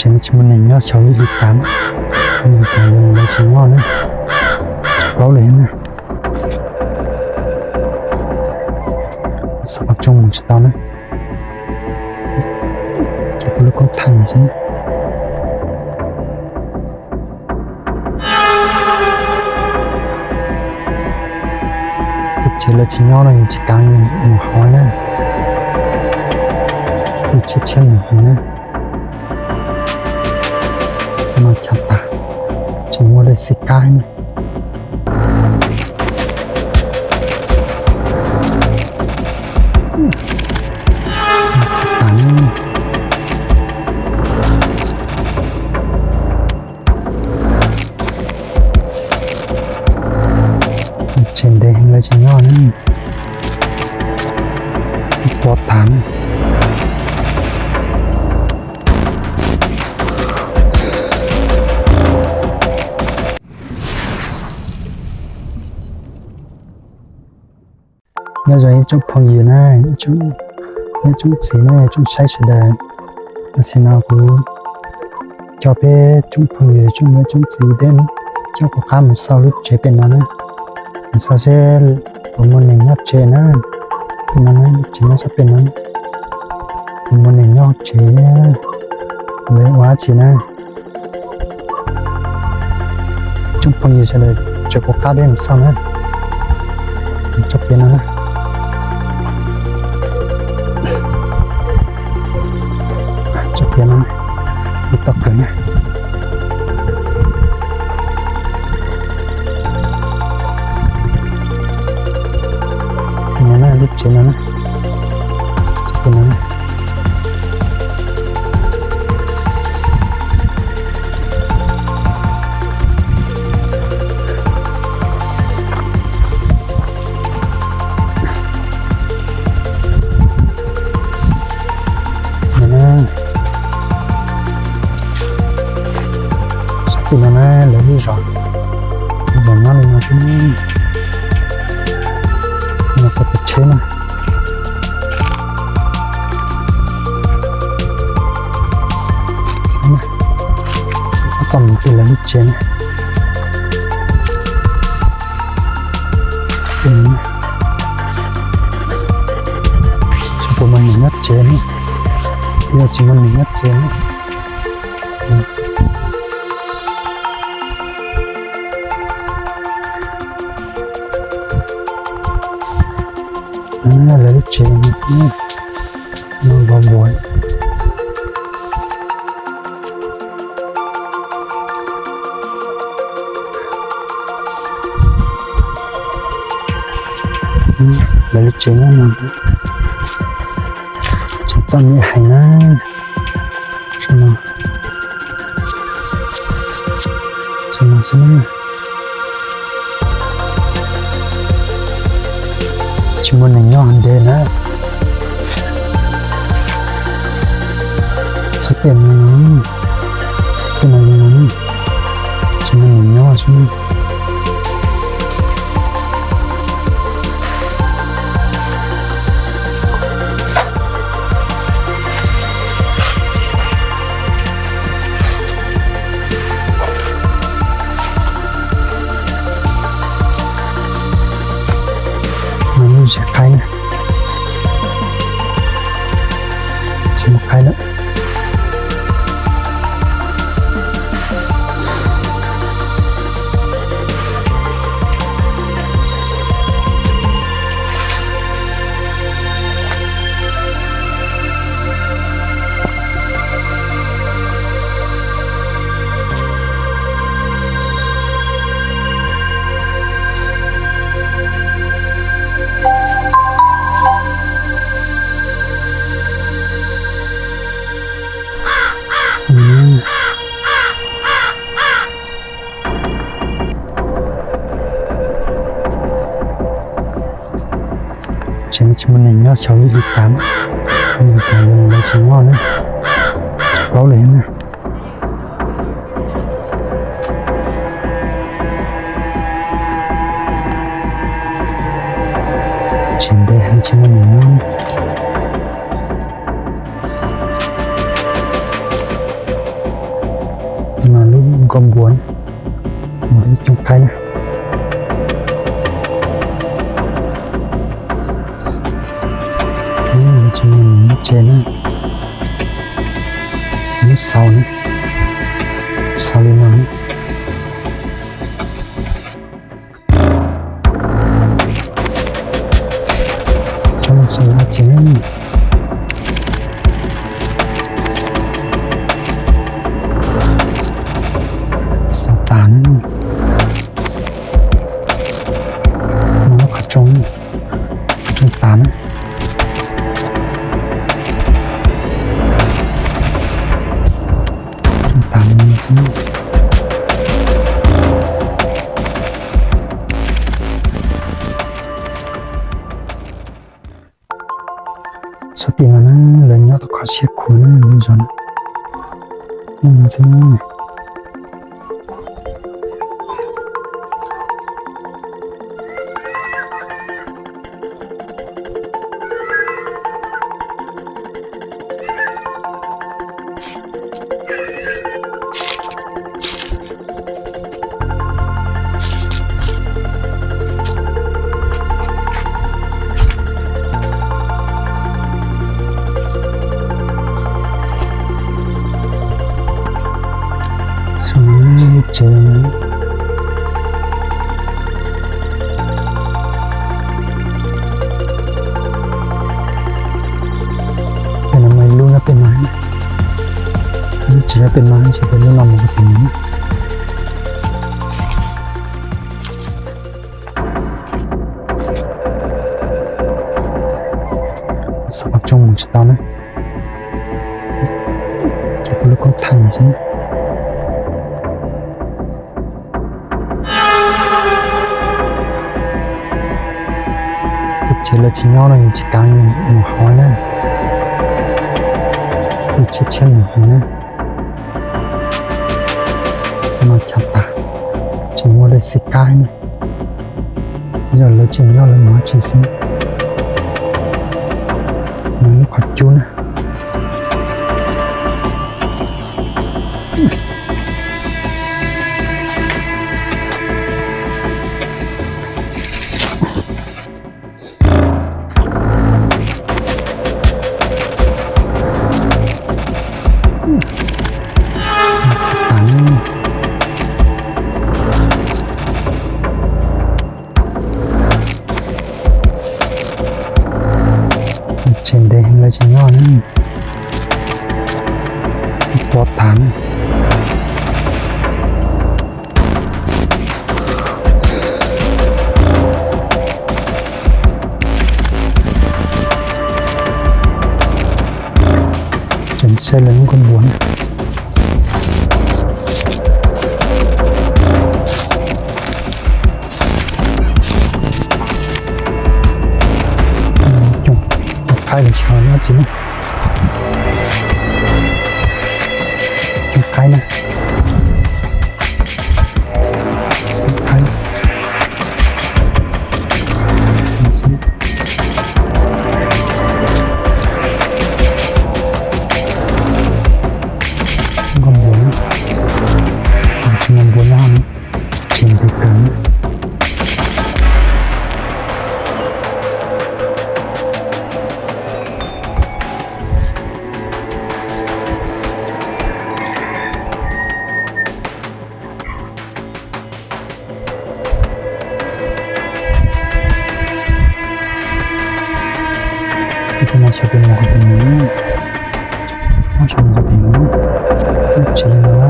Tsis muaj neeg nyob xyaum ib hlis tas, neeg tas lawv tsis nyob na, tsis paub li na. Xav qhov rooj mus tsis tau na, ces kuv lub koob thaij xwb. Teb chaws lawv tsis nyob no yus tsis kam mus hauv na, yus tsis txhiab nws na. No chav tas, tsis muaj dej xij kab na. Chav tas na. Tsev ntev heev lawv tsis nyob na, pov tas na. Nyob zoo ib tsoom phooj ywg na, ib tsoom niam tsoom txiv na, tsoom saib sawv daws, tam sim no kuv coj peb tsoom phooj ywg tsoom niam tsoom txiv peb coj kuv qab mus xauj lub tsev pem no na, mus xauj seb puas muaj neeg nyob tsev na. Pem no na, tsev nyob sab pem no, puas muaj neeg nyob tsev, lawv ua dab tsi na. Tsoom phooj ywg sawv daws, tseem kuv qab peb mus xauj na. Tsob kev no na, tsob kev no ib tog kawg na. No na, lub tsev no na, tsob kev no na. Sab tim no na, lawv lub zos, zos nyob li no xwb, no txog pem tsheb na. Tab tom mus pem lawv lub tsev na. Tsis pom muaj neeg nyob tsev ne, yog tsis muaj neeg nyob tsev ne. Lawv lub tsev no vov vov. Lawv lub tsev nyob no, tseem txom nyem heev na. Tseem no, tseem no xwb na. Tsis muaj neeg nyob ntev na. Xab pem no, pem no, tsis muaj neeg nyob xwb. Lub zes qaib na, tsis muaj qaib lawm. Tseem tsis muaj neeg nyob xyaum ib hlis tas, neeg tas lawv tsis nyob na, tsis paub li na. Tseem ntev heev tsis muaj neeg nyob. Nkauj npua, mus ib cooj qaib na. Lawv tsis mus lub tsev na, lub xaus na, xaus li no na. Tsob no txhob lab tsev na. Xaus tas na. Muaj lub qhov tsoo, qhov tsoo tas na. Tsoo tas li no xwb. Sab tim no na, lawv nyob tau kho siab khuav na, lawv zov na. Nyob no xwb. Xub lub tsev no. Pem no mas lub no pem no, lub tsev no pem no, tsis pem lub no mus pem no. Xav qhov tsoo mus tsis tau na, ces kuv lub koob thaij xwb. Tab sis lawv tsis nyob no yus tsis kam mus hauv na, ib txhiab txhiab mus hauv na. No chav tas, tsis muaj dej xwb kab na. Yog lawv tseem nyob lawv mus dab tsi xwb. No lub qhov cub na. Tsev ntev heev lawv tsis nyob na. Tua tas na. Tseem saib lawv lub nkauj npua na. Coob qaib los tsis no tsis ne. Coob qaib na. Coob qaib. Nkauj npua na. Tsis muaj npua nyob, tseem ntev kawg. Ib tug no xyov tus mus qhov twg mus, nyob xyov mus qhov twg mus, lub tsev li no na.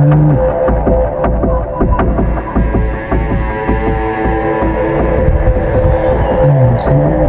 Xwb.